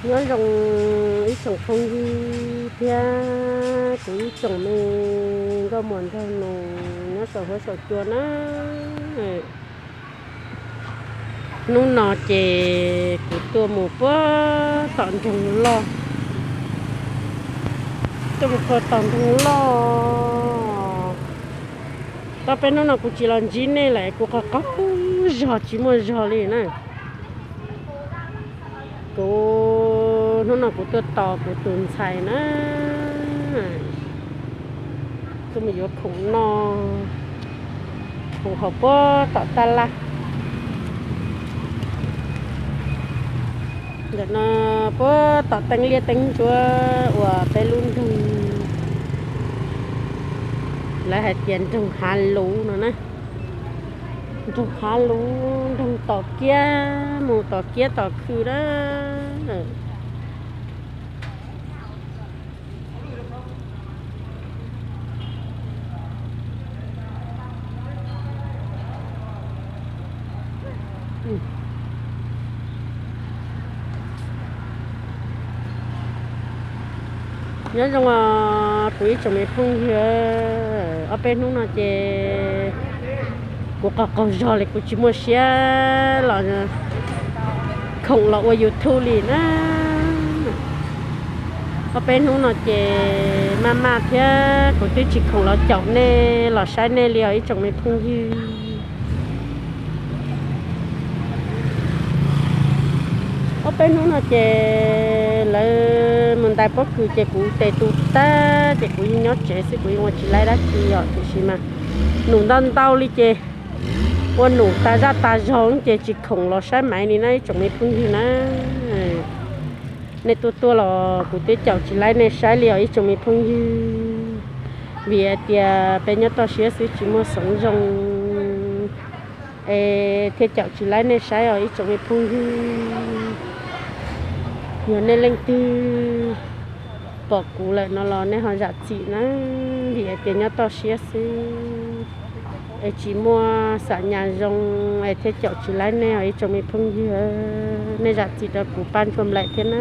Nyob zoo ib tsoom phooj ywg thiab kuv ib tsoom me nkauj muam nraug nus nyob saum huab saum cua na. Hnub no ces kuv tuaj mus puag tom nroog loj, tuaj mus puag tom nroog loj. Tau peb hnub no kuv tsis los ntsib nej lawm, kuv qaug qaug zog tsis muaj zog li na. Kuv hnub no kuv tuaj tos kuv tus ntxhais na, tuaj mus yuav khoom noj, khoom hauv puag tom tab laj. Ntawm no puag tom teeb liab teeb ntsuab uas peb lub nroog, lawv hais tias nroog Hav Luv no na. Nroog Hav Luv, nroog tom kiab mus tom kiab tom khw na. Nyob zoo kuv ib tsoom me phooj ywg, ob peb hnub no ces kuv qaug qaug zog li, kuv tsis muaj siab los khoom los ua YouTube li na. Ob peb hnub no ces maj maj thiab kuv twb tsis khoom los caum nej los saib nej li os ib tsoom me phooj ywg. Ob peb hnub no ces lawv mus ntais pob kws ces kuv tes tu tag ces kuv yeej nyob tsev xwb, kuv yeej ua tsis laib dab tsi os, tiam sis mas num ntau ntau li ces ua num tas zaj tas zog ces tsis khoom los saib maiv li na ib tsoom me phooj ywg na. Nej tuaj tuaj los kuv twb caum tsis laib nej saib li os ib tsoom me phooj ywg, vim hais tias peb nyob toj siab xwb tsis muaj xeev zoo es thiaj caum tsis laib nej saib os ib tsoom me phooj ywg. Yog nej leej twg pom kuv lawm no los nej ho zam txim na, vim hais tias nyob toj siab xwb es tsis muaj xam nyas zoo es thiaj caum tsis laib nej os ib tsoom me phooj ywg. Nej zam txim rau kuv pab ntsuag nplaim thiab na.